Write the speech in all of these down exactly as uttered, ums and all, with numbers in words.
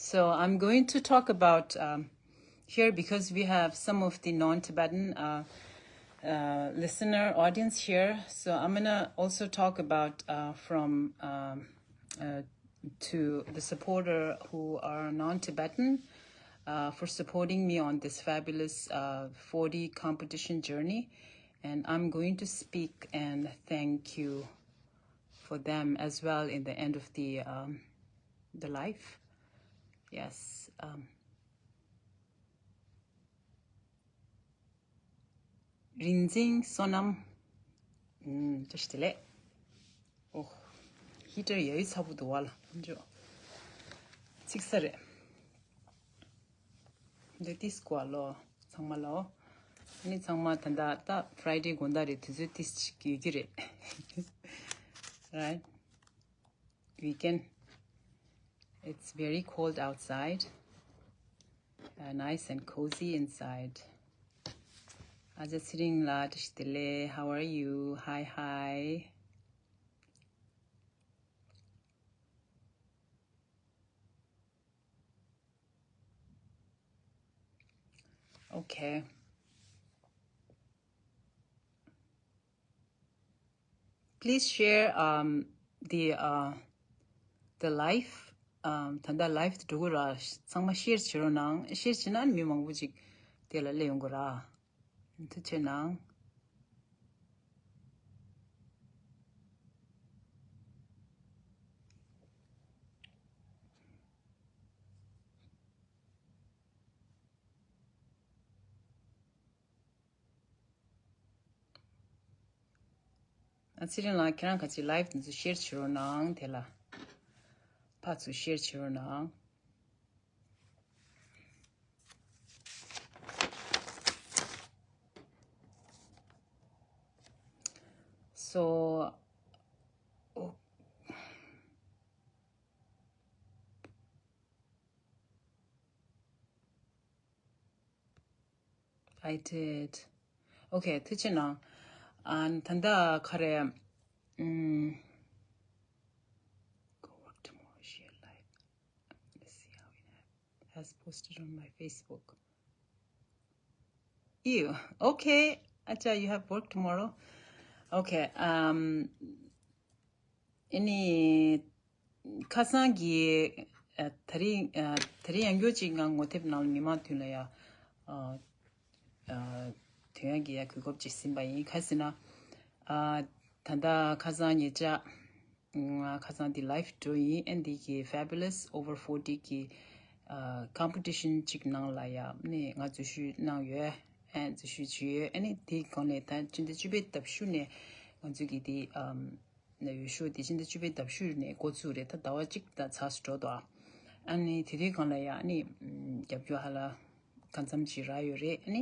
So I'm going to talk about um, here because we have some of the non-Tibetan uh, uh, listener audience here. So I'm gonna also talk about uh, from um, uh, to the supporter who are non-Tibetan uh, for supporting me on this fabulous uh, forty competition journey. And I'm going to speak and thank you for them as well in the end of the um, the life. Yes. Um, རིག་འཛིན་བསོད་ནམས། ཨུམ། བཀྲ་ཤིས་བདེ་ལེགས། ཨོ། ཧི་ཊར་ཡ་ཡི་ཚ་པོ་འདུག་བ་ལ། འཇོ། ཚིག་ས་རེད། འདི་ཏིས་ཀོ་ལོ། ཚང་མ་ལོ། ཨ་ནི་ཚང་མ་ད་ལྟ་ད་Friday དགོང་དག་རེད། དུས་ཚོད་ཏིས་ཅིག་ཡོད་ཀྱི་རེད། Right? Weekend. It's very cold outside. Uh, nice and cozy inside. Aja Siring la, How are you? Hi, hi. Okay. Please share um, the uh, the live. Um, ད་ལྟ་live དེ་འགྲོ་གི་ར། ཚང་མ་share བྱེད་རོགས་གནང་། Share བྱེད་ན་མི་མང་པོ་ཅིག་དེ་ལ་སླེབས་ཡོང་གི་ར། ཐུགས་རྗེ་གནང་། ཨ་ཚེ་རིང་ལགས། ཁྱེད་རང་ག་ཅིག་live དེ་ཚོ་share བྱེད་རོགས་གནང་། དེ་ལ་ཕར་ཚུར་share བྱེད་རོགས་གནང་། So, oh, I did. Okay, ཐུགས་རྗེ་གནང་། ཨ། ད་ལྟ་ག་རེ། ཨུམ། Go work tomorrow, share live. Let's see how it has posted on my Facebook. Ew. Okay. Acha, you have work tomorrow. Okay. Um, ཨ་ནི། ཁ་སང་གི་ཨ། ད་རིང་ཨ། ད་རིང་ཡང་བསྐྱར་ཅིག་ང་ངོ་དེབ་ནང་ལ་མི་མང་མདུན་ལ་ཡ། ཨ། ཨ། དོན་ཡག་གི་ཡ་གོ་སྐབས་ཅིག་ཟིན་པ་ཡིན། ག་རེ་ཟེར་ན། ཨ། ད་ལྟ་ཁ་སང་ཉེ་ཆར། ང་ཁ་སང་འདི་live འགྲོ་ཡིན། ཨ། འདི་གི་Fabulous Over forty གི་ཨ། competition ཅིག་ནང་ལ་ཡ་ནི་ང་འཛུལ་ཞུགས་གནང་ཡོད། ཨ། འཛུལ་ཞུགས་བྱས་ཡོད། ཨ་ནི་དེའི་སྒང་ནས་ད་སྤྱི་ཟླ་བཅུ་པའི་ཟླ་གཞུག་ནས་ང་ཚོ་གི་དེ་ཨམ། ན་འོས་ཤོག་དེ་སྤྱི་ཟླ་བཅུ་པའི་ཟླ་གཞུག་ནས་འགོ་བཙུགས་རེད། ད་ཟླ་བ་གཅིག་ད་ཚར་འགྲོ་འདུག་ཨ་ནི་དེ་དུས་སྒང་ལ་ཡ་ཨ་ནི་རྒྱབ་སྐྱོར་ཧ་ལ་གང་འཚམ་ཅིག་རག་ཡོད་རེད། ཨ་ནི་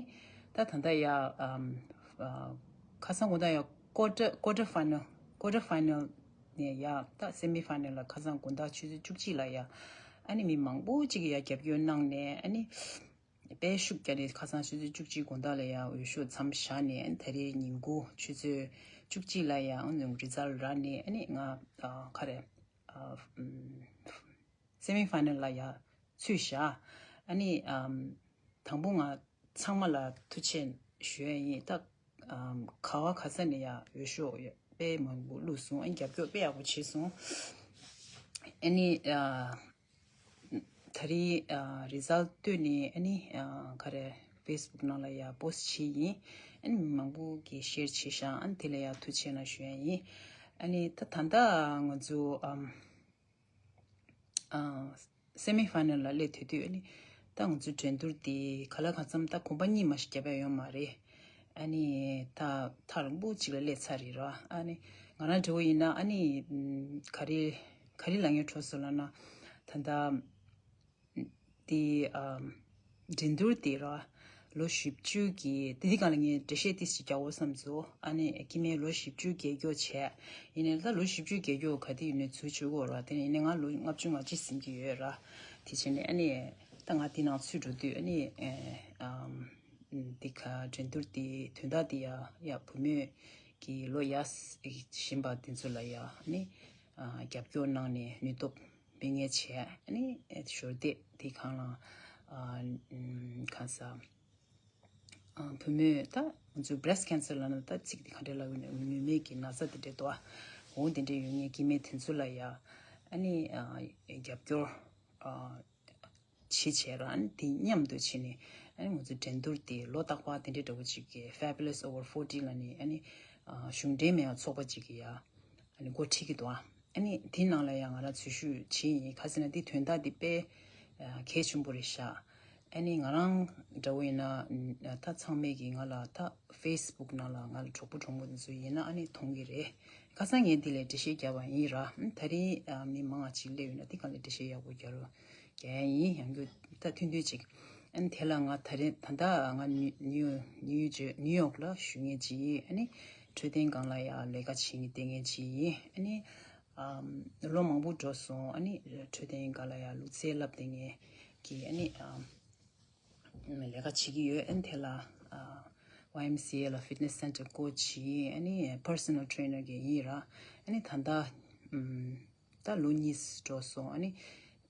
ད་ད་ལྟ་ཡ་ཨམ། ཨ། ཁ་སང་དགོང་དག་ཡ་quarter quarter final, quarter final ནས་ཡ་ད་semi final ལ་ཁ་སང་དགོང་དག་ཆུ་ཚོད་བཅུ་གཅིག་ལ་ཡ་ཨ་ནི་མི་མང་པོ་ཅིག་གིས་ཡ་རྒྱབ་སྐྱོར་གནང་ནས། ཨ་ནི་དཔེ་ཤུགས་བརྒྱབ་ནས་ཁ་སང་ཆུ་ཚོད་བཅུ་གཅིག་དགོང་དག་ལ་ཡ་འོས་ཤོག་མཚམས་བཞག་ནས། ཨ་ནི་ད་རེས་ཉིན་གུང་ཆུ་ཚོད་བཅུ་གཅིག་ལ་ཡ་ཨ་ནི་result རག་ནས། ཨ་ནི་ང་ཨ། ག་རེ། ཨ། ཨམ། semi final ལ་ཡ་ཚུད་བཞག་ཨ་ནི་ཨམ། དང་པོ་ང་ཚང་མ་ལ་ཐུགས་རྗེ་ཞུ་ཡ་ཡིན། ད་ཨམ། ག་བ་ག་ས་ནས་ཡ་འོས་ཤོག་དཔེ་མང་པོ་བླུགས་སོང་། ཨ། རྒྱབ་སྐྱོར་དཔེ་ཡག་པོ་བྱས་སོང་། ཨ་ནི་ཨ། ད་རེས་ཨ། result བཏོན་ནས། ཨ་ནི་ཨ། ག་རེ། Facebook ནང་ལ་ཡ་post བྱས་ཡིན། ཨ་ནི་མི་མང་པོ་གིས་share བྱས་ཤག་ཨ་ནི་དེ་ལ་ཡ་ཐུགས་རྗེ་གནང་ཞུ་ཡ་ཡིན། ཨ་ནི་ད་ད་ལྟ་ང་ཚོ་ཨམ། ཨ། semi final ལ་སླེབས་དུས་དུས། ཨ་ནི་ད་ང་ཚོའི་འགྲན་བསྡུར་འདི་ག་ལ་གང་འཚམ་ད་གོམ་པ་གཉིས་མ་ཞིག་བརྒྱབ་པ་ཡོད་མ་རེད། ཨ་ནི་ད་ཐག་རིང་པོ་ཅིག་ལ་སླེབས་ཚར་རེད་ར། ཨ་ནི་ང་རང་འདྲ་བོ་ཡིན་ན། ཨ་ནི་ག་རེ་ག་རེ་ལབ་ཡོང་འཕྲོ་སོང་ལབ་ན། ད་ལྟ་དེ་ཨམ། འགྲན་བསྡུར་དེ་ར་ལོ་བཞི་བཅུ་གི་དེ་དེ་སྒང་ལ་ངས་འགྲེལ་བཤད་ཏོག་ཙམ་རྒྱག་དགོས་བསམ་སོང་། ཨ་ནི་སྐྱེ་དམན་ལོ་བཞི་བཅུ་རྒས་སྐྱོང་བྱས། ཡིན་ནའི་ད་ལོ་བཞི་བཅུ་རྒས་སྐྱོང་ག་དུས་ཡིན་ནའི་ཚུར་བཅུག་དགོས་ར། དེ་ནས་ཡིན་ནའི་ང་ལོ་ལྔ་བཅུ་ང་གཅིག་ཟིན་གྱི་ཡོད་ར། དེ་བྱས་ནས་ཨ་ནི་ད་ང་དེ་ནང་ཚུད་འགྲོ་དུས། ཨ་ནི་ཨམ། འདི་ག་འགྲན་བསྡུར་དེ་དོན་དག་དེ་ཡ་ཡ་བུ་མོས་ཀྱི་ལོ་ཡ་བཞིན་པ་དེ་ཚོ་ལ་ཡ་ནི་ཨ། རྒྱབ་སྐྱོར་གནང་ནས་ནུས་སྟོབས་ སྤེལ་མཁན་བྱས། ཨ་ནི་ཞོར་དེ་དེ་གང་ལ་ཨ་གང་ཟག་ཨ་བུ་མོས་ད་ང་ཚོའི་breast cancer ལབ་ན་ད་ཚིག་དེ་ག་འདྲ་ལབ་ཡོད་ན། ནུས་མེད་ཀྱི་ན་ཚ་དེ་འདྲ་འདུག་འོ་དེ་འདྲ་ཡོད་མཁན་སྐྱེ་དམན་དེ་ཚོ་ལ་ཡ་ཨ་ནི་ཨ་རྒྱབ་སྐྱོར་ཨ་བྱེད་བྱས་ར། ཨ་ནི་དེ་མཉམ་དུ་བྱས་ནས་ཨ་ནི་ང་ཚོའི་འགྲན་བསྡུར་དེ་ལོ་རྟག་པར་དེ་འདྲ་འདྲ་བོ་ཅིག་གི་Fabulous Over forty ལབ་ནས་ཨ་ནི་ཨ་གཞུང་འབྲེལ་མེད་པའི་ཚོགས་པ་ཅིག་གི་ཡ་ཨ་ནི་འགོ་ཁྲིད་ཀྱི་འདུག་ཨ་ནི་དེའི་ནང་ལ་ཡང་ང་རང་འཛུལ་ཞུགས་བྱས་ཡིན། ག་ཟེར་ན་དེ་དོན་དག་དེ་དཔེ་ཨ་གལ་ཆེན་པོ་རེད་ཤག་ཨ་ནི་ང་རང་འདྲ་བོ་ཡིན་ན་ད་ཚང་མས་ཀྱིས་ང་ལ་ད་Facebook ནང་ལ་ང་ལ་གྲོགས་པོ་གྲོགས་མོ་དེ་ཚོ་ཡིན་ན་ཨ་ནི་མཐོང་གི་རེད། ཁ་སང་ངས་འདི་ལ་འགྲེལ་བཤད་བརྒྱབ་པ་ཡིན་ར། ད་རིང་ཨ་མི་མང་བ་ཅིག་སླེབས་ཡོད་ན་དེ་ག་ལ་འགྲེལ་བཤད་ཡག་པོ་རྒྱག་རོགས། རྒྱག་ཡ་ཡིན། ཡང་རྒྱུ་ད་ཐུང་ཐུང་ཅིག་ཨ་ནི་དེ་ལ་ང་ད་རེས་ད་ལྟ་ང་ནིའུ་ནིའུ་ནིའུ་ཡོག་ལ་བཞུགས་མཁན་ཅིག་ཡིན། ཨ་ནི་འཕྲོད་བསྟེན་སྒང་ལ་ཡ་ལས་ཀ་བྱེད་མཁན་བསྡད་མཁན་ཅིག་ཡིན། ཨ་ནི་ཨམ་ལོ་མང་པོ་འགྲོ་སོང་། ཨ་ནི་འཕྲོད་བསྟེན་སྒང་ལ་ཡ་ལུས་རྩལ་བསླབ་བསྡད་མཁན་གྱི་ཨ་ནི་ཨམ་ལས་ཀ་བྱེད་ཀྱི་ཡོད། ཨ་ནི་དེ་ལ་ཨ་ཝའི་ཨེམ་སི་ཨེ་ལ་fitness center coach ཡིན། ཨ་ནི་personal trainer གི་ཡིན་ར། ཨ་ནི་ད་ལྟ་ཨམ། ད་ལོ་གཉིས་འགྲོ་སོང་། ཨ་ནི་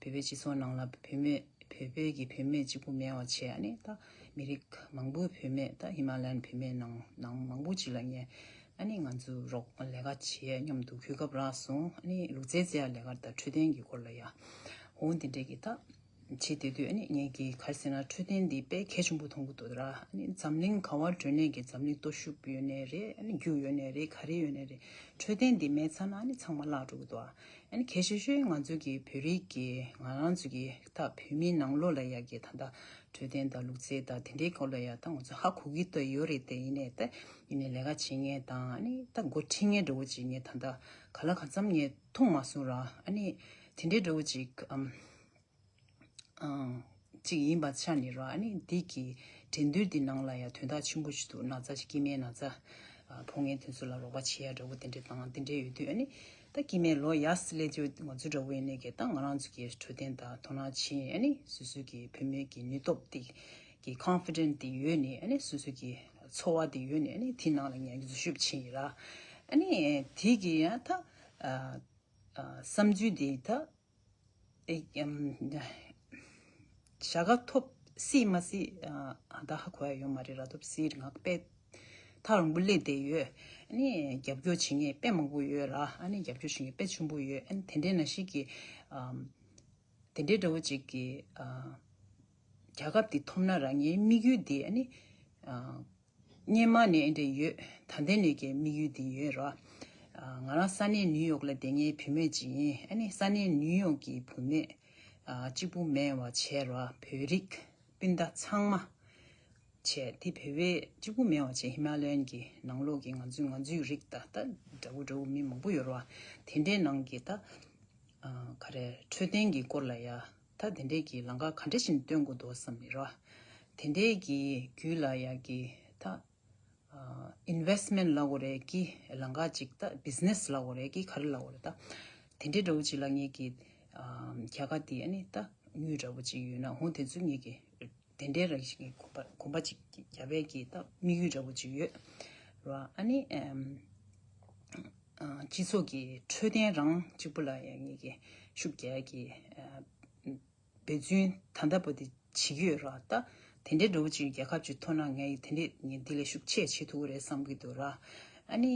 བོད་པའི་སྤྱི་ཚོགས་ནང་ལ་བུད་མེད་བོད་པའི་གི་བུད་མེད་གཅིག་པུ་མེད་པ་བྱས། ཨ་ནི་ད་མི་རིགས་མང་པོའི་བུད་མེད་ད་ཧི་མ་ལ་ཡན་བུད་མེད་ནང་ནང་མང་པོ་ཅིག་ལ་ངས་ཨ་ནི་ང་ཚོ་རོགས་ལས་ཀ་བྱས་མཉམ་དུ་གོ་སྐབས་རག་སོང་། ཨ་ནི་ལུས་རྩལ་རྩེ་ཡ་ལས་ཀ་དང་འཕྲོད་བསྟེན་གྱི་སྐོར་ལ་ཡ་འོ་འདི་འདྲས་ཀྱི་ད། བྱེད་བསྡད་དུས་ཨ་ནི་ངས་ཀྱི་ག་རེ་ཟེར་ན་འཕྲོད་བསྟེན་འདི་དཔེ་གལ་ཆེན་པོ་མཐོང་གི་འདུག་ར། ཨ་ནི་འཛམ་གླིང་ག་བར་འགྲོ་ནས་ཀྱི་འཛམ་གླིང་སྟོབས་ཤུགས་ཡོད་ནའི་རེད། ཨ་ནི་རྒྱུ་ཡོད་ནའི་རེད། ག་རེ་ཡོད་ནའི་རེད། འཕྲོད་བསྟེན་འདི་མེད་ཚར་ན་ཨ་ནི་ཚང་མ་བརླག་འགྲོ་གི་འདུག་ཨ་ནི་གལ་ཆེ་ཤོས་ང་ཚོ་གི་བོད་རིགས་ཀྱི་ང་རང་ཚོ་གི་ད་བོད་མིའི་ནང་ལོགས་ལ་ཡ་གི་ད་ལྟ་འཕྲོད་བསྟེན་དང་ལུས་རྩལ་དང་དེ་འདྲའི་སྐོར་ལ་ཡ་ད་ང་ཚོ་ཧ་གོ་གི་ད་ཡོད་རེད། དེ་ཡིན་ནའི་ད་ཡིན་ནའི་ལས་ཀ་བྱེད་མཁན་དང་ཨ་ནི་ད་འགོ་ཁྲིད་མཁན་འདྲ་བོ་ཅིག་ངས་ད་ལྟ་ག་ལ་གང་འཚམ་ངས་མཐོང་མ་སོང་ར། ཨ་ནི་དེ་འདྲའི་འདྲ་བོ་ཅིག་ཨམ། ཅིག་ཡིན་པ་ཆ་ནས་ར། ཨ་ནི་འདི་གི་འགྲན་བསྡུར་འདི་ནང་ལ་ཡང་དོན་དག་ཆེན་པོ་ཞིག་འདུག་ན་ཚ་ཞིག་སྐྱེ་མའི་ན་ཚ་ཕོག་མཁན་དེ་ཚོ་ལ་རོགས་པ་བྱེད་ཡ་འདྲ་བོ་དེ་འདྲ་དང་དེ་འདྲ་ཡོད་དུས། ཨ་ནི་ད་སྐྱེ་མའི་ལོ་ཡར་སླེབས་དུས་ང་ཚོ་འདྲ་བོ་ཡིན་ནའི་གི་ད་ང་རང་ཚོ་གི་འཕྲོད་བསྟེན་དང་དོ་སྣང་བྱེད། ཨ་ནི་སོ་སོ་གི་བུད་མེད་ཀྱི་ནུས་སྟོབས་དེ་གི་confident དེ་ཡོད་ནས། ཨ་ནི་སོ་སོ་གི་ཚོར་བ་དེ་ཡོད་ནས། ཨ་ནི་དེ་ནང་ལ་ངས་འཛུལ་ཞུགས་བྱེད་ཡིན་ར། ཨ་ནི་དེ་གི་ཡང་ད་བསམ་ཚུལ་དེ་ད། ཨེ་ཨམ། བྱ་དགའ་ཐོབ་སྲིད་མ་སྲིད་ཨ་ད་ཧ་གོ་ཡ་ཡོད་མ་རེད་ར། ཐོབ་སྲིད་ང་དཔེ་ཐག་རིང་པོ་སླེབས་བསྡད་ཡོད། ཨ་ནི་རྒྱབ་སྐྱོར་བྱེད་མཁན་དཔེ་མང་པོ་ཡོད་ར། ཨ་ནི་རྒྱབ་སྐྱོར་བྱེད་མཁན་དཔེ་ཆེན་པོ་ཡོད། ཨ་ནི་དེ་འདྲའི་ནང་བཞིན་གྱི་ཨམ། དེ་འདྲའི་འདྲ་བོ་ཅིག་གི་ཨ། རྒྱལ་ཁབ་དེ་ཐོབ་ན་ར་ངའི་དམིགས་ཡུལ་དེ་ཨ་ནི་ཨ། སྔོན་མ་ནས་འདྲ་ཡོད། ད་ལྟ་ནས་ཀྱི་དམིགས་ཡུལ་འདི་ཡོད་ར། ཨ། ང་རང་ས་གནས་ནིའུ་ཡོག་ལ་བསྡད་མཁན་བུད་མེད་ཅིག་ཡིན། ཨ་ནི་ས་གནས་ནིའུ་ཡོག་གི་བུད་མེད་ཨ། གཅིག་པུ་མེད་པ་བྱས་ར། བོད་རིགས་སྤུན་ཟླ་ཚང་མ་བྱས་དེ་བོད་པའི་གཅིག་པུ་མེད་པ་བྱས། ཧི་མ་ལ་ཡན་གྱི་ནང་ལོགས་ཀྱི་ང་ཚོའི་ང་ཚོའི་རིགས་ད་ལྟ་འདྲ་བོ་འདྲ་བོ་མི་མང་པོ་ཡོད་ར། དེ་འདྲའི་ནང་གི་ད། ཨ། ག་རེ། འཕྲོད་བསྟེན་གྱི་སྐོར་ལ་ཡ་ད་དེ་འདྲས་ཀྱི་ལམ་ཁ་ག་འདྲ་ཞིག་སྟོན་དགོས་འདུག་བསམ་ནས་ར། དེ་འདྲས་ཀྱི་རྒྱུད་ལ་ཡ་གི་ད་ཨ། ཨིན་ཝེ་སི་མེན་ཊི་ལབ་དགོས་རེད་ཀི། ལམ་ཁ་ཅིག་ད་བི་ཛི་ནེ་སི་ལབ་དགོས་རེད་ཀི། ག་རེ་ལབ་དགོས་རེད། ད་དེ་འདྲས་འདྲ་བོ་ཅིག་ལ་ངེད་ཀྱི་ཨ། རྒྱལ་ཁབ་དེ་ཨ་ནི་ད་དངུལ་འདྲ་བོ་ཅིག་ཡོད་ན་འོ་དེ་ཚོ་ངེད་ཀྱི་དེ་འདྲའི་རང་བཞིན་གྱི་གོམ་པ་གོམ་པ་ཅིག་རྒྱབ་པའི་གི་ད་དམིགས་ཡུལ་འདྲ་བོ་ཅིག་ཡོད་ར། ཨ་ནི་ཨམ། ཨ། སྤྱི་ཚོགས་ཀྱི་འཕྲོད་བསྟེན་རང་གཅིག་པུ་ལ་ཡང་ངེད་ཀྱི་ཤུགས་རྒྱག་གི་ཨ། འབད་བརྩོན་ད་ལྟ་བར་དུ་བྱེད་ཀྱི་ཡོད་ར། ད་དེ་འདྲའི་འདྲ་བོ་ཅིག་རྒྱལ་ཁབ་ཅིག་ཐོབ་ན་ངས་དེ་འདྲས་ངས་འདི་ལས་ཤུགས་ཆེ་བྱེད་ཐུབ་ཀྱི་རེད་བསམ་གྱི་འདུག་ར། ཨ་ནི་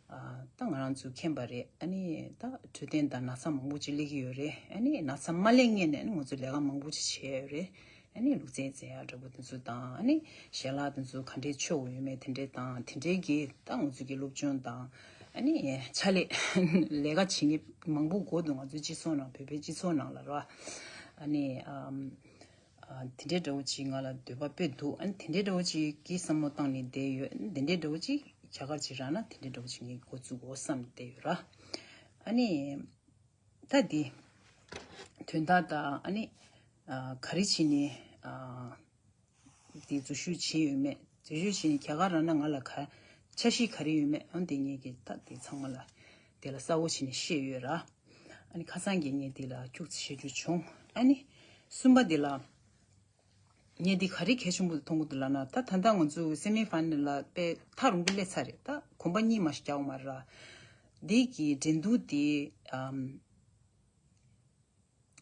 ཨ། ད་ང་རང་ཚོ་མཁྱེན་པ་རེད། ཨ་ནི་ད་འཕྲོད་བསྟེན་དང་ན་ཚ་མང་པོ་ཅིག་སླེབས་ཀྱི་ཡོད་རེད། ཨ་ནི་ན་ཚ་མ་སླེབས་སྔོན་ནས་ང་ཚོ་ལས་ཀ་མང་པོ་ཅིག་བྱས་ཡོད་རེད། ཨ་ནི་ལུས་རྩལ་རྩེ་ཡག་འདྲ་པོ་དེ་ཚོ་དང་། ཨ་ནི་ཞལ་ལག་དེ་ཚོ་ག་འདྲས་མཆོད་དགོས་ཡོད་མེད་དེ་འདྲས་དང་། དེ་འདྲས་ཀྱི་ད་ང་ཚོ་གི་སློབ་སྦྱོང་དང་། ཨ་ནི་ཕྱག་ལས་ལས་ཀ་བྱེད་མཁན་མང་པོ་དགོས་འདུག་ང་ཚོའི་སྤྱི་ཚོགས་ནང་། བོད་པའི་སྤྱི་ཚོགས་ནང་ལ་ར། ཨ་ནི་ཨམ། ཨ། དེ་འདྲས་འདྲ་བོ་ཅིག་ང་ལ་འདོད་པ་དཔེ་འདུག་ཨ་ནི་དེ་འདྲས་འདྲ་བོ་ཅིག་གི་བསམ་བློ་བཏང་ནས་བསྡད་ཡོད། དེ་འདྲས་འདྲ་བོ་ཅིག་རྒྱ་གར་ཅིག་རག་ན་དེ་འདྲས་འདྲ་བོ་ཅིག་ངས་འགོ་བཙུགས་དགོས་བསམ་བསྡད་ཡོད་ར། ཨ་ནི། ད་འདི་དོན་དག་དང་ཨ་ནི་ཨ། ག་རེ་བྱས་ནས་ཨ། འདི་འཛུལ་ཞུགས་བྱས་ཡོད་མེད། འཛུལ་ཞུགས་བྱས་ནས་རྒྱ་གར་རག་ན་ང་ལ་ག་འཆར་གཞི་ག་རེ་ཡོད་མེད། ཨ་འདི་ངེད་ཀྱིས་ད་འདི་ཚང་མ་ལ་དེ་ལ་གསལ་བོ་བྱས་ནས་བཤད་ཡོད་ར། ཨ་ནི་ཁ་སང་གི་ངས་འདི་ལ་ཁྱུག་ཙམ་བཤད་རྒྱུ་བྱུང་། ཨ་ནི་གསུམ་པ་འདི་ལ། ངས་འདི་ག་རེ་གལ་ཆེན་པོ་མཐོང་གི་འདུག་ལབ་ན། ད་ད་ལྟ་ང་ཚོ་སེ་མི་ཕའི་ནལ་ལ་དཔེ་ཐག་རིང་པོ་སླེབས་ཚར་རེད། ད་གོམ་པ་གཉིས་མ་ཞིག་རྒྱག་པ་མ་རེད་ར། འདི་གི་འགྲན་བསྡུར་དེ་ཨམ།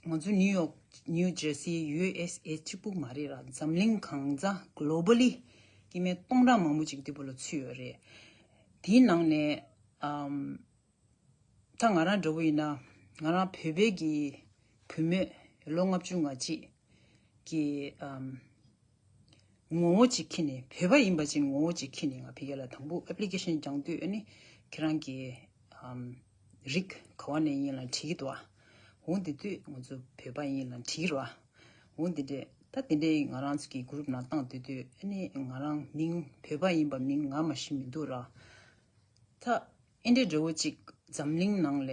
ང་ཚོ་ནིའུ་ཡོག་ནིའུ་ཇར་སི་ཡུ་ཨེས་ཨེ་གཅིག་པུ་མ་རེད་ར། འཛམ་གླིང་གང་ས་གྷོ་ལོ་བྷ་ལི་སྐྱེ་དམན་སྟོང་ཕྲག་མང་པོ་ཅིག་འདི་པོ་ལ་ཚུད་ཡོད་རེད། དེའི་ནང་ནས་ཨམ། ད་ང་རང་འདྲ་བོ་ཡིན་ན། ང་རང་བོད་པའི་གི་བུ་མོ་ལོ་ལྔ་བཅུ་ང་གཅིག་གི་ཨམ། ངོ་བོ་གཅིག་ཁྱེར་ནས། བོད་པ་ཡིན་པ་ཅིག་ངོ་བོ་གཅིག་ཁྱེར་ནས་ང་ཕ་གི་ལ་དང་པོ་ཨེབ་ལི་ཀེ་ཤན་རྒྱག་དུས། ཨ་ནི་ཁྱེད་རང་གི་ཨམ། རིགས་ག་བ་ནས་ཡིན་ལ་དྲིས་ཀྱི་འདུག་ཨ། འོ་དེ་དུས་ང་ཚོ་བོད་པ་ཡིན་ལ་དྲིས་ཀྱི་རེད་བ། འོ་དེ་འདྲས། ད་དེ་འདྲས་ང་རང་ཚོ་གི་གུ་རུབ་ནང་བཏང་དུས་དུས། ཨ་ནི་ང་རང་མིང་བོད་པ་ཡིན་པ་མིང་ངོ་མ་ཤེས་མི་འདུག་ར། ད་ཨེ་འདྲས་འདྲ་བོ་ཅིག་འཛམ་གླིང་ནང་ལ་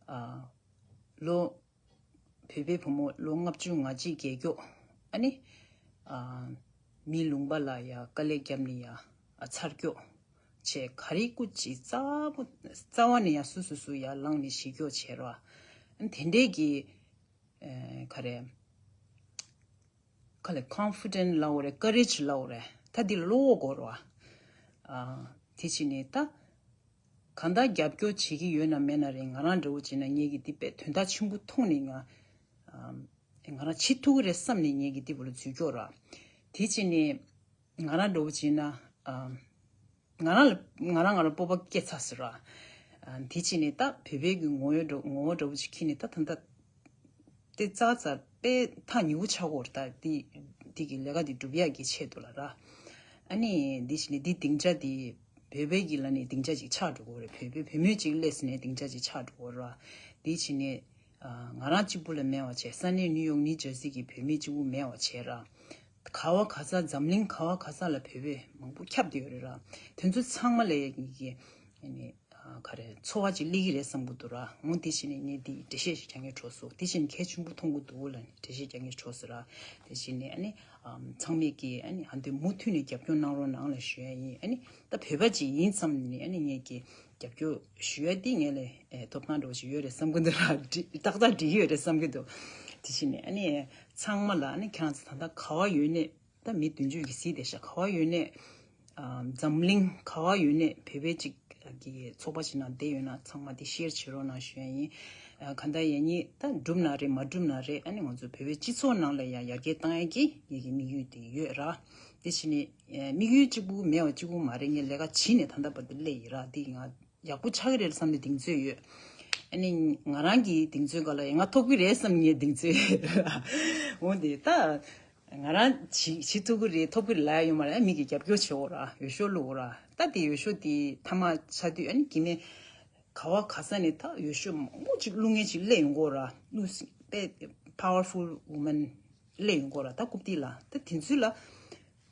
ཨ། ལོ། བོད་པའི་བུ་མོ་ལོ་ལྔ་བཅུ་ང་གཅིག་རྒས་མགྱོགས། ཨ་ནི་ཨ། མི་ལུང་པ་ལ་ཡ་དཀའ་ལས་བརྒྱབ་ནས་ཡ་ཨ་ཚར་མགྱོགས་བྱས། ག་རེ་སྐུ་མཁྱེན། རྩ་བོ་རྩ་བ་ནས་ཡ་སུ་སུ་སུ་ཡ་ལངས་ནས་ཞི་མགྱོགས་བྱས་ར། ཨ་ནི་དེ་འདྲས་ཀྱི་ཨ། ག་རེ། ག་ལེ། ཀོན་ཕི་ཌེན་ཊི་ལབ་དགོས་རེད། ཀ་རེཇ་ལབ་དགོས་རེད། ད་འདི་ལ་བློ་དགོས་རེད་བ། ཨ། དེ་བྱས་ནས་ད་གང་ལྟར་རྒྱབ་སྐྱོར་བྱེད་ཀྱི་ཡོད་ན་མེད་ན་རེད། ང་རང་འདྲ་བོ་བྱས་ན་ངེད་ཀྱིས་འདི་དཔེ་དོན་དག་ཆེན་པོ་མཐོང་ནས། ང་ཨ། ང་རང་བྱེད་ཐུབ་ཀྱི་རེད་བསམ་ནས་ངེད་ཀྱིས་འདི་བོ་ལ་འཛུལ་སྐྱོར་ར། དེ་བྱས་ནས་ང་རང་འདྲ་བོ་བྱས་ན། ཨ། ང་རང་ལ་ང་རང་ང་རང་སྤོབས་པ་སྐྱེས་ཚར་ཟེར་ར། ཨ། དེ་བྱས་ནས་ད་བོད་པའི་གི་ངོ་བོ་འདྲ་ངོ་བོ་འདྲ་བོ་ཅིག་ཁྱེར་ནས། ད་ད་ད་དེ་ཙག་ཙག་དཔེ་ཐག་ཉེ་བོ་ཆགས་ཀྱི་ཡོད་རེད། ད་འདི་འདི་གི་ལས་ཀ་འདི་སྒྲུབ་ཡག་གི་ཆེད་དུ་ལ་ར། ཨ་ནི་འདི་བྱས་ནས་འདི་སྡིངས་ཆ་འདི་བོད་པའི་གི་ལ་ནི་སྡིངས་ཆ་ཅིག་ཆགས་འགྲོ་གི་ཡོད་རེད། བོད་པའི་བུད་མེད་ཅིག་སླེབས་ཟིན་ནས་སྡིངས་ཆ་ཅིག་ཆགས་འགྲོ་གི་ཡོད་རེད་ར། འདི་བྱས་ནས་ཨ། ང་རང་གཅིག་པུ་ལ་མེད་པ་བྱས། ས་གནས་ནིའུ་ཡོག་ནིའུ་ཇར་སི་གི་བུད་མེད་གཅིག་པུ་མེད་པ་བྱས་ར། ག་བ་ག་ས། འཛམ་གླིང་ག་བ་ག་ས་ལ་བོད་པ་མང་པོ་ཁྱབ་བསྡད་ཡོད་རེད་ར། དེ་ཚོ་ཚང་མ་ལ་ཡ་གི་ཨ་ནི་ཨ། ག་རེ། ཚོར་བ་ཅིག་སླེབས་ཀྱི་རེད་བསམ་གྱི་འདུག་ར། འོ་དེ་བྱས་ནས་ངས་འདི་འགྲེལ་བཤད་ཞིག་རྒྱག་མཁན་འགྲོ་སོང་། དེ་བྱས་ནས་གལ་ཆེན་པོ་མཐོང་གི་འདུག་ལབ་ནས་འགྲེལ་བཤད་རྒྱག་མཁན་འགྲོ་སོང་ར། དེ་བྱས་ནས་ཨ་ནི་ཨམ། ཚང་མས་ཀྱིས་ཨ་ནི་ཨ། འདི་མུ་མཐུད་ནས་རྒྱབ་སྐྱོར་གནང་རོགས་གནང་ལབ་ཞུ་ཡ་ཡིན། ཨ་ནི་ད་བོད་པ་ཅིག་ཡིན་བསམ་ནས། ཨ་ནི་ངས་ཀྱིས་རྒྱབ་སྐྱོར་ཞུ་ཡ་འདི་ངས་ལ་ཨེ་ཐོབ་ཐང་འདྲ་བོ་ཞིག་ཡོད་རེད་བསམ་གྱི་འདུག་ར། འགྲིག་ཏག་ཏག་འགྲིག་གི་ཡོད་རེད་བསམ་གྱི་འདུག་དེ་བྱས་ནས་ཨ་ནི་ཚང་མ་ལ། ཨ་ནི་ཁྱེད་རང་ཚོ་ད་ལྟ་ག་བ་ཡོད་ནའི། ད་མི་བདུན་ཅུ་གི་གཟིགས་བསྡད་ཤག་ག་བ་ཡོད་ནའི། ཨ། འཛམ་གླིང་ག་བ་ཡོད་ནའི་བོད་པའི་ཅིག་གི་ཚོགས་པ་ཞིག་ནང་བསྡད་ཡོད་ན། ཚང་མ་འདི་ཤེར་བྱེད་རོགས་གནང་ཞུ་ཡ་ཡིན། ཨ། གང་ལྟར་ཡིན་ནའི་ད་འགྲུབ་ན་རེད་མ་འགྲུབ་ན་རེད། ཨ་ནི་ང་ཚོ་བོད་པའི་སྤྱི་ཚོགས་ནང་ལ་ཡང་ཡར་རྒྱས་བཏང་ཡ་གི་ངེད་ཀྱི་དམིགས་ཡུལ་དེ་ཡོད་ར། དེ་བྱས་ནས་ཨ། དམིགས་ཡུལ་གཅིག་པུ་མེད་པ་གཅིག་པུ་མ་རེད། ངས་ལས་ཀ་བྱས་ནས་ད་ལྟ་བར་དུ་སླེབས་ཡིན་ར། འདི་ང་ཡག་པོ་ཆགས་ཀྱི་རེད་བསམ་ནས་གདེང་ཚོད་ཡོད། ཨ་ནི་ང་རང་གི་གདེང་ཚོད་སྒང་ལ་ཡང་ང་ཐོབ་ཀྱི་རེད་བསམ་ངས་གདེང་ཚོད་ཡོད། འོ་དེ་ད་ང་རང་བྱེད་བྱེད་ཐུབ་ཀྱི་རེད། ཐོབ་ཀྱི་རེད་ལབ་ཡ་ཡོད་མ་རེད། མི་གིས་རྒྱབ་སྐྱོར་བྱེད་འོ་ར། འོས་ཤོག་བླུགས་འོ་ར། ད་དེ་འོས་ཤོག་དེ་མཐའ་མ་ཆགས་དུས། ཨ་ནི་གི་མེ་ག་བ་ག་ས་ནས་ད་འོས་ཤོག་མང་པོ་ཅིག་བླུགས་མཁན་ཅིག་སླེབས་ཡོང་གི་ར། བླུགས་དཔེ་powerful woman སླེབས་ཡོང་གི་ར། ད་རྐུབ་སྟེགས་ལ་ད་དེ་ཚོ་ལ་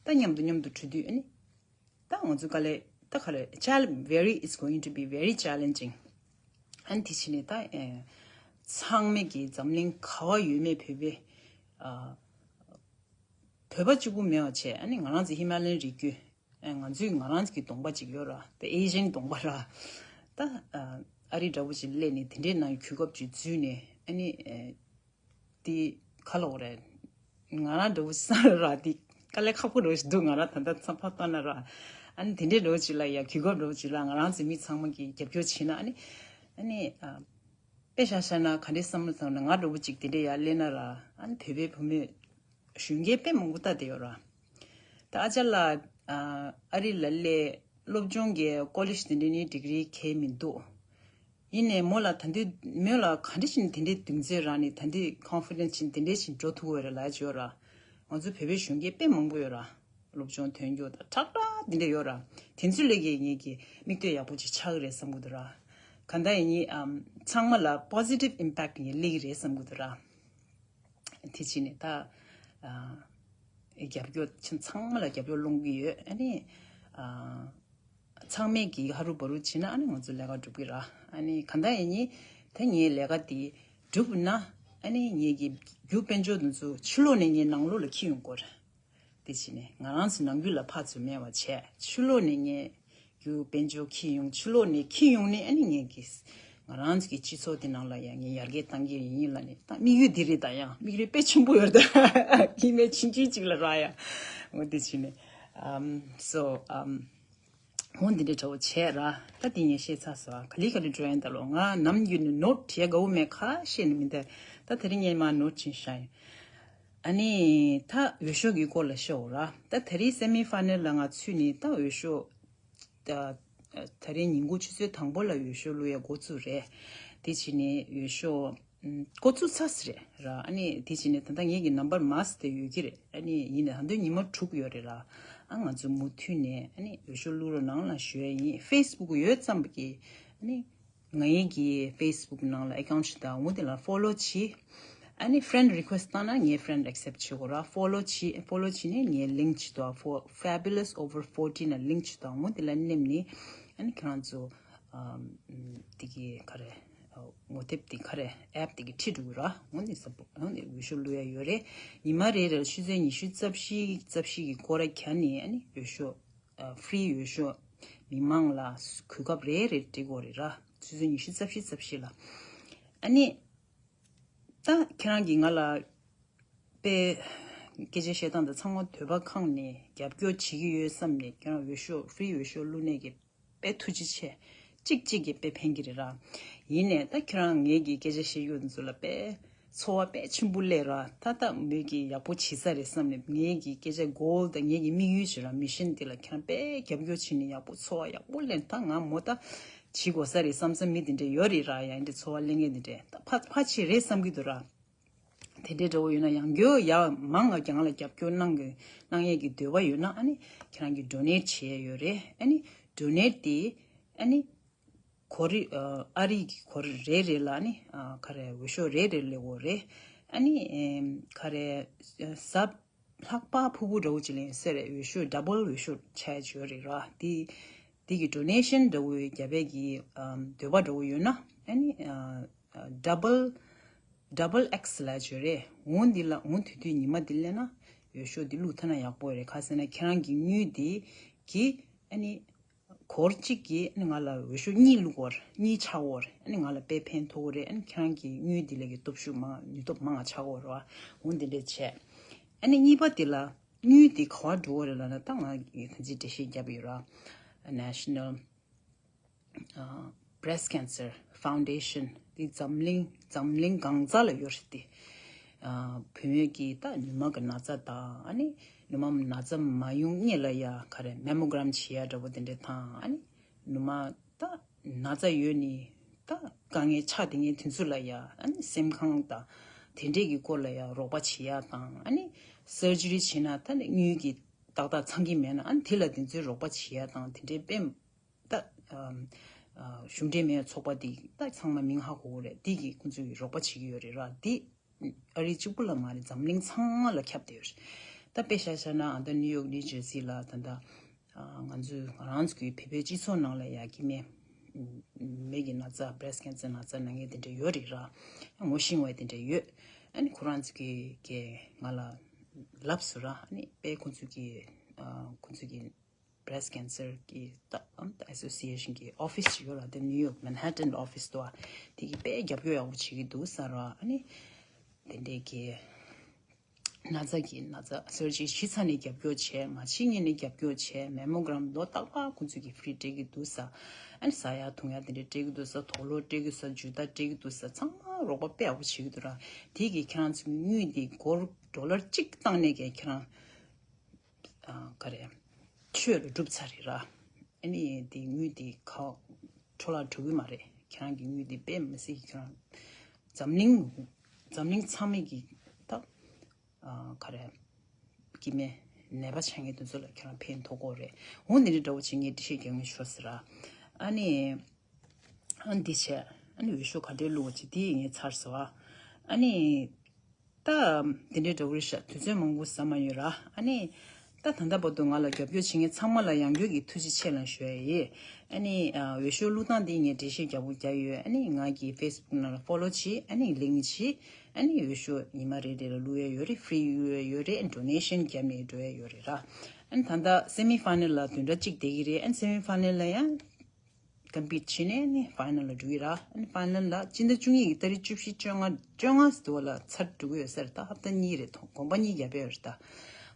ད་མཉམ་དུ་མཉམ་དུ་འགྲོ་དུས། ཨ་ནི་ད་ང་ཚོ་ག་ལེ་ད་ག་ལེ་chal- very is going to be very challenging. ཨ་ནི་དེ་བྱས་ནས་ད་ཨེ་ཚང་མས་ཀྱི་འཛམ་གླིང་ག་བ་ཡོད་མེད་བོད་པའི་ཨ་བོད་པ་གཅིག་པུ་མེད་པ་བྱས། ཨ་ནི་ང་རང་ཚོ་ཧི་མ་ལ་ཡན་རི་རྒྱུད། ཨེ་ང་ཚོའི་ང་རང་ཚོ་གི་གདོང་པ་ཅིག་ཡོད་ར། ད་ཨེ་ཤན་གདོང་པ་ར། ད་ཨ་ཨ་རི་འདྲ་བོ་ཅིག་སླེབས་ནས་དེ་འདྲའི་ནང་གོ་སྐབས་ཅིག་འཛུལ་ནས། ཨ་ནི་ཨེ་དེ་ག་ལབ་དགོས་རེད། ང་རང་འདྲ་བོ་ཅིག་བསམ་ར། དེ་དཀའ་ལས་ཁག་པོ་འདྲ་བོ་ཞིག་འདུག་ང་རང་ད་ལྟ་ཚང་ཕར་བལྟས་ན་ར། ཨ་ནི་དེ་འདྲའི་འདྲ་བོ་ཅིག་ལ་ཡ་གོ་སྐབས་འདྲ་བོ་ཅིག་ལ་ང་རང་ཚོ་མི་ཚང་མ་གིས་རྒྱབ་སྐྱོར་བྱས་ན། ཨ་ནི་ཨ་ནི་ཨ་དཔེ་བཞག་བཞག་ན་ག་འདྲས་བསམ་བློ་བཏང་ན། ང་འདྲ་བོ་ཅིག་དེ་འདྲའི་ཡར་སླེབས་ན་ར། ཨ་ནི་བོད་པའི་བུད་མེད་གཞོན་སྐྱེས་དཔེ་མང་པོ་ལྟ་བསྡད་ཡོད་ར། ད་ཨ་ཅག་ལགས་ཨ་ཨ་རི་ལ་སླེབས། སློབ་སྦྱོང་གི་ཀོ་ལེཇ་དེ་འདྲའི་ནི་ཌིག་རི་གང་ཡང་མི་འདུག་ཡིན་ནའི་མོ་ལ་ད་དུང་མོ་ལ་ག་འདྲ་ཞིག་ནས་དེ་འདྲའི་གདེང་ཚོད་རག་ནས། ད་དུང་ཀོན་ཕི་ཌེན་ཊི་ཞིག་དེ་འདྲ་ཞིག་འགྲོ་ཐུབ་ཀྱི་ཡོད་རེད་ལབ་ཀྱི་ཡོད་ར། ང་ཚོ་བོད་པའི་གཞོན་སྐྱེས་དཔེ་མང་པོ་ཡོད་ར། སློབ་སྦྱོང་ཐོན་རྒྱུ་དང་ཁྲག་ཁྲག་དེ་འདྲ་ཡོད་ར། དེ་ཚོ་ལ་ངས་ངེད་ཀྱི་མིག་ལྟོས་ཡག་པོ་ཅིག་ཆགས་ཀྱི་རེད་བསམ་གྱི་འདུག་ར། གང་ལྟར་ཡིན་ནའི་ཨམ་ཚང་མ་ལ་པོ་སི་ཊིབ་ཨིམ་པེག་ངས་སླེབས་ཀྱི་རེད་བསམ་གྱི་འདུག་ར། དེ་བྱས་ནས་ད་ཨ་རྒྱབ་སྐྱོར་ཚང་མ་ལ་རྒྱབ་སྐྱོར་སློང་གི་ཡོད། ཨ་ནི་ཨ་ཚང་མས་ཀྱིས་ཧ་རུ་བ་རུ་བྱས་ན། ཨ་ནི་ང་ཚོ་ལས་ཀ་འགྲུབ་ཀྱི་ར། ཨ་ནི་གང་ལྟར་ཡིན་ནའི་ད་ངའི་ལས་ཀ་དེ་འགྲུབ་ན། ཨ་ནི་ངེད་ཀྱི་རྒྱུ་དཔལ་འབྱོར་དེ་ཚོ་ཕྱི་ལོགས་ནས་ངའི་ནང་ལོགས་ལ་འཁྱེར་ཡོང་དགོས་རེད། དེ་བྱས་ནས་ང་རང་ཚོ་ནང་ཁུལ་ལ་ཕར་ཚུར་མེད་པ་བྱས། ཕྱི་ལོགས་ནས་ངའི་རྒྱུ་དཔལ་འབྱོར་འཁྱེར་ཡོང་། ཕྱི་ལོགས་ནས་འཁྱེར་ཡོང་ནས། ཨ་ནི་ངེད་ཀྱིས་ང་རང་ཚོ་གི་སྤྱི་ཚོགས་དེ་ནང་ལ་ཡང་ངས་ཡར་རྒྱས་གཏང་གི་ཡིན་ལབ་ནས། ད་དམིགས་ཡུལ་འདི་རེད། ད་ཡང་དམིགས་ཡུལ་དཔེ་ཆེན་པོ་ཡོད། ད་ཡིན་ནའི་ཆུང་ཆུང་ཅིག་ལ་རག་ཡ། འོ་དེ་བྱས་ནས་ཨམ་སོ་ཨམ། འོ་འདི་འདྲ་འདྲ་བོ་བྱས་ར། ད་འདི་ངས་བཤད་ཚར་སོང་། ག་ལེ་ག་ལེ་འགྲོ་ཡིན་ད་ལོ། ང་ནམ་རྒྱུན་ནས་ནོཊ་བྱེད་དགའ་བོ་མེད། ཁ་བཤད་ནི་མི་འདུག་ད་དེ་རིང་ངས་མར་ནོཊ་བྱིན་བཞག་ཡིན། ཨ་ནི་ད་འོས་ཤོག་གི་སྐོར་ལ་བཤད་འོ་ར། ད་དེ་རིང་སེ་མི་ཕ་ནལ་ལ་ང་ཚུད་ནི་ད་འོས་ཤོག་ད་དེ་རིང་ཉིན་གུང་ཆུ་ཚོད་དང་པོ་ལ་འོས་ཤོག་བླུག་ཡ་འགོ་བཙུགས་རེད། དེ་བྱས་ནས་འོས་ཤོག་ཨམ། འགོ་བཙུགས་ཚར་ཟེར་རེད་ར། ཨ་ནི་དེ་བྱས་ནས་ད་ལྟ་ངེད་ཀྱི་ནམ་བར་མ་ཟེར་དེ་ཡོད་ཀྱི་རེད། ཨ་ནི་ཡིན་ནའང་ད་དུང་ཉི་མ་དྲུག་ཡོད་རེད་ལ། ཨ་ང་ཚོ་མུ་མཐུད་ནས་ཨ་ནི་འོས་ཤོག་བླུག་རོགས་གནང་ལ་ཞུ་ཡ་ཡིན། ཕེ་སི་བུག་ཡོད་ཙམ་གྱི་ཨ་ནི་ངའི་གི་ཕེ་སི་བུག་ནང་ལ་ཨེ་ཀའུན་ཊི་ཞིག་དང་འོ་དེ་ལ་ཕོ་ལོ་བྱེད། ཨ་ནི་ཕི་རེན་ཌི་རི་ཀུ་ཨེ་སི་ཊི་བཏང་ན་ངས་ཕི་རེན་ཌི་ཨེག་སེབ་བྱེད་དགོས་ར། ཕོ་ལོ་བྱེད། ཕོ་ལོ་བྱེད་ནས་ངའི་ལིང་ཀི་ཅིག་འདུག་ཨ། ཕོ་Fabulous Over Forty ན་ལིང་ཀི་ཅིག་འདུག་ཨ། འོ་དེ་ལ་མནན་ནས་ཨ་ནི་ཁྱེད་རང་ཚོ་ཨམ། དེ་གི་ག་རེ་ངོ་དེབ་དེ་ག་རེ་ཨེབ་དེ་གི་ཁྲིད་འགྲོ་གི་ར། འོ་ནི་ས་པོ་འོ་ནི་འོས་ཤོག་བླུག་ཡ་ཡོད་རེད། ཉི་མ་རེ་རེར་ཆུ་ཚོད་ཉི་ཤུ་རྩ་བཞི་རྩ་བཞི་གི་སྐོར་ར་གྱ་ནི་ཨ་ནི་འོས་ཤོག་ཨ། ཕི་རི་འོས་ཤོག་མི་མང་ལ་གོ་སྐབས་རེ་རེ་སྤྲད་དགོས་རེད་ར། ཆུ་ཚོད་ཉི་ཤུ་རྩ་བཞི་རྩ་བཞི་ལ། ཨ་ནི་ད་ཁྱེད་རང་གིས་ང་ལ་དཔེ་སྐད་ཆ་བཤད་སྟངས་དང་ཚང་མ་འདོད་པ་ཁེངས་ནས་རྒྱབ་སྐྱོར་བྱེད་ཀྱི་ཡོད་བསམ་ནས་ཁྱེད་རང་འོས་ཤོག་ཕི་རི་འོས་ཤོག་བླུགས་ནས་ཀྱི་དཔེ་ཐུགས་རྗེ་ཆེ། གཅིག་གཅིག་གིས་དཔེ་ཕན་གྱི་རེད་ར། ཡིན་ནས་ད་ཁྱེད་རང་ངེད་ཀྱི་སྐད་ཆ་བཤད་རྒྱུ་འདི་ཚོ་ལ་དཔེ་ཚོར་བ་དཔེ་ཆེན་པོ་སླེབས་ར། ད་ལྟ་མོས་ཀྱིས་ཡག་པོ་བྱེད་ས་རེད་བསམ་ནས་ངེད་ཀྱི་སྐད་ཆ་གོལ་དང་ངེད་ཀྱི་དམིགས་ཡུལ་བྱེད་ར་མི་ཤན་འདི་ལ་ཁྱེད་རང་དཔེ་རྒྱབ་སྐྱོར་བྱེད་ནས་ཡག་པོ་ཚོར་བ་ཡག་པོ་སླེབས། ད་ང་མོ་ད་བྱེད་དགོས་ས་རེད་བསམ་ས་མི་དེ་འདྲ་ཡོད་རེད་ར། ཡང་འདི་ཚོར་བ་སླེབས་མཁན་དེ་འདྲ་ད་ཕ་ཕ་ཆེ་རེད་བསམ་གྱི་འདུག་ར། དེ་འདྲའི་འདྲ་བོ་ཡོད་ན་ཡང་རྒྱུ་ཡ་མང་ང་རྒྱང་ལ་རྒྱབ་སྐྱོར་གནང་གི་གནང་ཡས་ཀྱི་འདོད་པ་ཡོད་ན་ཨ་ནི་ཁྱེད་རང་གི་ཌོ་ནེཊ་བྱེད་ཡས་ཡོད་རེད། ཨ་ནི་ཌོ་ནེཊ་དེ་ཨ་ནི་གོ་རི་ཨ་རི་གི་གོ་རི་རེ་རེ་ལ་ཨ་ནི་ཨ་ག་རེ་འོས་ཤོག་རེ་རེ་སླེབས་ཡོད་རེད། ཨ་ནི་ཨེམ་ག་རེ་ཟབ་ལྷག་པ་ཕུ་བོ་འདྲ་བོ་ཅིག་ལེན་ཟེར་རེད། འོས་ཤོག་ཌ་བལ་འོས་ཤོག་ཆགས་ཡས་ཡོད་རེད་ར། དེ་དེ་གི་ཌོ་ནེ་ཤན་འདྲ་བོ་རྒྱབ་ཡས་ཀྱི་ཨམ་འདོད་པ་འདྲ་བོ་ཡོད་ན་ཨ་ནི་ཨ་ཌ་བལ་ཌ་བལ་ཨེག་སི་ལབ་ཡས་ཡོད་རེད། འོ་འདི་ལ་འོ་དེ་དུས་ཉི་མ་འདི་སླེབས་ན་འོས་ཤོག་འདི་བླུགས་ཐུབ་ན་ཡག་པོ་རེད། ག་ཟེར་ན་ཁྱེད་རང་གི་དངུལ་འདི་གི་ཨ་ནི་སྒོར་གཅིག་གིས་ཨ་ནི་ང་ལ་འོས་ཤོག་གཉིས་བླུགས་ཡོད་རེད། གཉིས་ཆགས་ཡོད་རེད། ཨ་ནི་ང་ལ་དཔེ་ཕན་ཐོགས་ཡོད་རེད། ཨ་ནི་ཁྱེད་རང་གི་དངུལ་འདི་ལ་གི་སྟོབས་ཤུགས་མང་ནུས་སྟོབས་མང་ང་ཆགས་ཡོད་རེད་བ། འོ་འདི་འདྲས་བྱས། ཨ་ནི་གཉིས་པ་དེ་ལ་དངུལ་དེ་ག་བ་འགྲོ་གི་རེད་ལབ་ན་ད་ང་གི་ད་ཅི་འགྲེལ་བཤད་བརྒྱབ་ཡོད་ར། National Breast Cancer Foundation དེ་འཛམ་གླིང་འཛམ་གླིང་གང་ས་ལ་ཡོད་རེད་དེ། ཨ་བུད་མེད་ཀྱི་ད་ནུ་མ་གི་ན་ཚ་དང་ཨ་ནི་ནུ་མ་ན་ཚ་མ་ཡོང་སྔོན་ལ་ཡ་ག་རེ་མེ་མོ་གྷ་རམ་བྱེད་ཡ་འདྲ་པོ་དེ་འདྲས་དང་ཨ་ནི་ནུ་མ་ད་ན་ཚ་ཡོད་ནི་ད་དཀའ་ངལ་ཆགས་བསྡད་མཁན་དེ་ཚོ་ལ་ཡ་ཨ་ནི་སེམས་ཁམས་དང་དེ་འདྲས་ཀྱི་སྐོར་ལ་ཡ་རོགས་པ་བྱེད་ཡ་དང་ཨ་ནི་སར་ཇི་རི་བྱེད་ན་ད་ནི་དངུལ་གྱི་ཏག་ཏག་ཚང་གི་མེད་ན་ཨ་ནི་དེ་ལ་དེ་ཚོའི་རོགས་པ་བྱེད་ཡ་དང་དེ་འདྲའི་དཔེ་ད་ཨམ་ཨ་གཞུང་འབྲེལ་མེད་ཚོགས་པ་འདི་ད་ཚང་མ་མིང་ཧ་གོ་གི་རེད། འདི་གིས་ཁོང་ཚོས་རོགས་པ་བྱེད་ཀྱི་ཡོད་རེད་ར། འདི་ཨ་རི་གཅིག་པུ་ལ་མ་རེད། འཛམ་གླིང་ཚང་མ་ལ་ཁྱབ་བསྡད་ཡོད་རེད། ད་དཔེ་བཞག་བཞག་ན་ཨ་ད་ནིའུ་ཡོག་ནིའུ་ཇར་སི་ལ་ད་ད་ཨ་ང་ཚོའི་ང་རང་ཚོ་གི་བོད་པའི་སྤྱི་ཚོགས་ནང་ལ་ཡ་སྐྱེ་དམན་མིག་གི་ན་ཚ་breast cancer ན་ཚ་ན་མཁན་དེ་འདྲ་ཡོད་རེད་ར། ངོ་ཤེས་པ་དེ་འདྲ་ཡོད། ཨ་ནི་ཁོ་རང་ཚོ་གི་གི་ང་ལ་ལབ་སོང་ར། ཨ་ནི་དཔེ་ཁོང་ཚོ་གི་ཨ་ཁོང་ཚོ་གི breast cancer གི་ད་ཨམ་ད་association གི་office ཅིག་ཡོད་ལ། དེ་ནིའུ་ཡོག་Manhattan office དུ་བ་དེ་གི་དཔེ་རྒྱབ་སྐྱོར་ཡག་པོ་བྱེད་ཀྱི་འདུག་ས་ར། ཨ་ནི་དེ་འདྲའི་གི་ན་ཚ་གི་ན་ཚ་སོར་ཅིག་ཤི་ཚ་ནས་རྒྱབ་སྐྱོར་བྱས། མ་ཤི་སྔོན་ནས་རྒྱབ་སྐྱོར་བྱས། མེ་མོ་གྷ་རམ་ལོ་རྟག་པར་ཁོང་ཚོ་གི་free སྤྲད་ཀྱི་འདུག་ས། ཨ་ནི་ཟ་ཡ་འཐུང་ཡ་དེ་འདྲ་སྤྲད་ཀྱི་འདུག་ས། དུག་ལོག་སྤྲད་ཀྱི་འདུག་ས། འཇུ་རྟ་སྤྲད་ཀྱི་འདུག་ས། ཚང་མ་རོགས་པ་དཔེ་ཡག་པོ་བྱེད་ཀྱི་འདུག་ར། དེ་གི་ཁྱེད་རང་ཚོ་གི་དངུལ་དེ་སྒོར་ཌོ་ལར་གཅིག་བཏང་ནས་གི་ཁྱེད་རང་ཨ་ག་རེ་ཆོས་ལ་སྒྲུབ་ཚར་རེད་ར། ཨ་ནི་དེ་དངུལ་དེ་ཁ་འཕྲོ་བརླག་འགྲོ་གི་མ་རེད། ཁྱེད་རང་གི་དངུལ་དེ་དཔེ་མི་སྲིད་ཀྱི་ཁྱེད་རང་འཛམ་གླིང་འཛམ་གླིང་ཚང་མས་ཀྱི་ད་ཨ་ག་རེ་སྐྱེ་དམན་ནད་པ་ཆགས་མཁན་དེ་ཚོ་ལ་ཁྱེད་རང་ཕན་ཐོགས་ཀྱི་རེད། འོ་འདི་འདྲ་འདྲ་བོ་བྱེད་མཁན་འགྲེལ་བཤད་རྒྱག་མཁན་ཤོར་ཟེར་ར། ཨ་ནི་ཨ་འདི་བྱས་ཨ་ནི་འོས་ཤོག་ག་འདྲས་བླུགས་པ་བྱེད་དེ་ངས་ཚར་སོང་ཨ། ཨ་ནི། ད་དེ་འདྲའི་འདྲ་བོ་རེད་ཤག་དུས་ཚོད་མང་པོ་ཟ་མ་ཡོད་ར། ཨ་ནི་ད་ད་ལྟ་བར་དུ་ང་ལ་རྒྱབ་སྐྱོར་བྱེད་མཁན་ཚང་མ་ལ་ཡང་བསྐྱར་གྱི་ཐུགས་རྗེ་ཆེ་ལབ་ཞུ་ཡ་ཡིན། ཨ་ནི་ཨ་འོས་ཤོག་བླུགས་སྟངས་འདི་ངས་འགྲེལ་བཤད་རྒྱག་པོ་རྒྱག་ཡོད། ཨ་ནི་ང་གི་Facebook ནང་ལ་follow བྱེད། ཨ་ནི་link བྱེད། ཨ་ནི་འོས་ཤོག་ཉི་མ་རེ་རེ་ལ་བླུགས་ཡ་ཡོད་རེད། free བླུགས་ཡ་ཡོད་རེད། donation བརྒྱབ་ནས་འགྲོ་ཡ་ཡོད་རེད་ར། ཨ་ནི་ད་ལྟ་semi final ལ་བདུན་ཕྲག་གཅིག་བསྡད་ཀྱི་རེད། ཨ་ནི་semi final ལ་ཡང་compete བྱས་ནས་ནི་final ལ་འགྲོ་གི་ར། ཨ་ནི་final ལ་སྤྱི་ཟླ་བཅུ་གཉིས་ཀྱི་ཏ་རིག་བཅུ་བཞི་བཅོ་ལྔ་བཅོ་ལྔ་ཟེར་བ་ལ་ཚར་འགྲོ་གི་ཡོད་ས་རེད། ད་ཧབ་ཏ་གཉིས་རེད། ཐོ་གོམ་པ་གཉིས་བརྒྱབ་ཡོད་རེད་ད།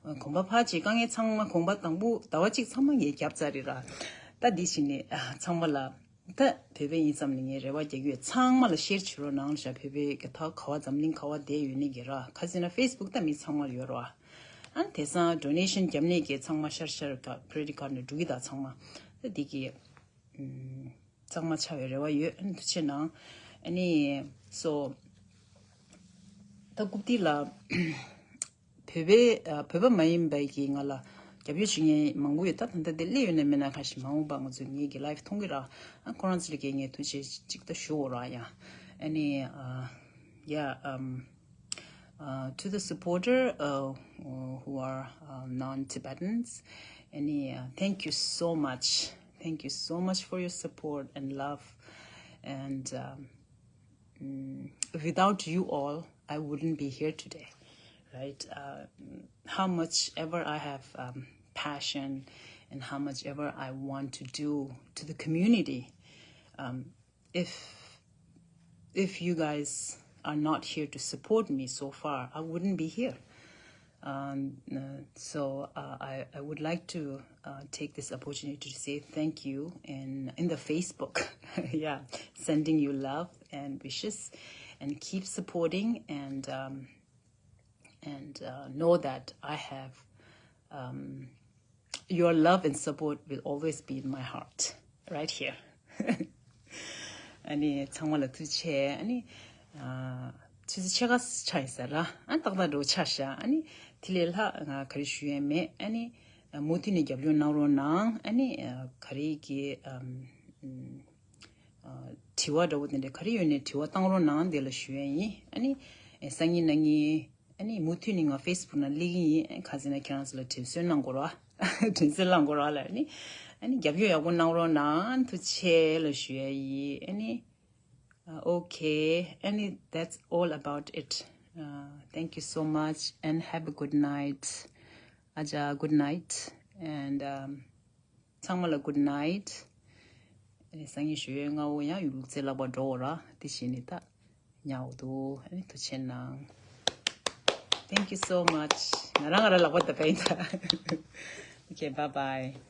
གོམ་པ་ཕར་ཕྱིན་དཀའ་ངལ་ཚང་མ་གོམ་པ་དང་པོ་ཟླ་བ་གཅིག་ཚང་མ་ངས་བརྒྱབ་ཚར་རེད་ར། ད་འདི་བྱས་ནས་ཨ་ཚང་མ་ལ། ད་བོད་པ་ཡིན་ཙམ་ནས་ངས་རེ་བ་རྒྱག་གི་ཡོད། ཚང་མ་ལ་ཤེར་བྱེད་རོགས་གནང་ཤག་བོད་པའི་གི་ད་ག་བ་འཛམ་གླིང་ག་བ་བསྡད་ཡོད་ནི་གི་ར། ག་ཟེར་ན་ཕེ་སི་བུག་ད་མི་ཚང་མ་ལ་ཡོད་ར། ཨ་དེང་སང་ཌོ་ནེ་ཤན་རྒྱབ་ནི་གི་ཚང་མ་ཤར་ཤར་ག་ཀེ་རེ་ཌིཊ་ཀཱཌ་ནས་འགྲོ་གི། ད་ཚང་མ་ད་འདི་གི་ཨམ་གཙང་མ་ཆགས་པའི་རེ་བ་ཡོད། ཨ་ཐུགས་རྗེ་གནང་། ཨ་ནི་སོ་ད་རྐུབ་སྟེགས་ལ་བོད་པའི་ཨ་བོད་པ་མ་ཡིན་པའི་གི་ང་ལ་རྒྱབ་སྐྱོར་བྱེད་མཁན་མང་པོ་ཡོད། ད་ད་ལྟ་དེ་སླེབས་ཡོད་ན་མེད་ན་ཁ་ཤས་མ་འོངས་པ་ང་ཚོས་ངེད་ཀྱི་ལའིབ་མཐོང་གི་ར། ཨ་ཁོ་རང་ཚོ་ལ་གི་ངས་ཐུགས་རྗེ་ཅིག་ད་ཞུ་འོ་ར་ཡ། ཨ་ནི་ཨ་yeah, um, uh, to the supporter uh, who are um, non-Tibetans, and uh, thank you so much. Thank you so much for your support and love. And um, mm, without you all, I wouldn't be here today, right? Uh, how much ever I have um, passion and how much ever I want to do to the community, um, if if you guys are not here to support me so far, I wouldn't be here. Um, uh, so uh, I, I would like to uh, take this opportunity to say thank you in, in the Facebook. Yeah, sending you love and wishes, and keep supporting and um, and uh, know that I have um, your love and support will always be in my heart, right here. ཨ་ནི་ཚང་མ་ལ་ཐུགས་རྗེ་ཆེ། ཨ་ནི་ཨ་ཆུ་ཚོད་ཕྱེད་ཀ་ཆགས་ཡིན་ས་ར། ཨ་ཏག་ཏག་འགྲོ་ཆགས་ཤག་ཨ་ནི་དེ་ལས་ལྷག་ང་ག་རེ་ཞུ་ཡས་མེད། ཨ་ནི་མུ་མཐུད་ནས་རྒྱབ་སྐྱོར་གནང་རོགས་གནང་། ཨ་ནི་ག་རེ་གི་ཨམ་ཨམ་དྲི་བ་འདྲ་བོ་དེ་འདྲ་ག་རེ་ཡོད་ནའི་དྲི་བ་བཏང་རོགས་གནང་། དེ་ལ་ཞུ་ཡས་ཡིན། ཨ་ནི་སང་ཉིན་གནངས་ཉིན་ཨ་ནི་མུ་མཐུད་ནས་ང་ཕེ་སི་བུག་ནང་སླེབས་ཀྱི་ཡིན། ཨ་ནི་ག་ཟེར་ན་ཁྱེད་རང་ཚོ་ལ་དྲན་གསོ་གནང་དགོས་ར། དྲན་གསོ་གནང་དགོས་ར་ལ། ཨ་ནི་ཨ་ནི་རྒྱབ་སྐྱོར་ཡག་པོ་གནང་རོགས་གནང་། ཐུགས་རྗེ་ཆེ་ལ་ཞུ་ཡས་ཡིན། ཨ་ནི uh, okay, ཨ་ནི་that's all about it. Uh, thank you so much and have a good night. ཨ་ཅག good night and um, ཚང་མ་ལ་good night. ཨ་ནི་སང་ཉིན་ཞོགས་པ་སྔ་པོ་ཡང་ཡུལ་ལུང་རྩེ་ལག་པ་འགྲོ་འོ་ར། དེ་བྱས་ནས་ད་ཉལ་འོ་འདུག་ཨ་ནི་ཐུགས་རྗེ་གནང་། Thank you so much. ང་རང་ང་རང་ལག་པ་བརྡབས་པ་ཡིན་ད། Okay, bye bye.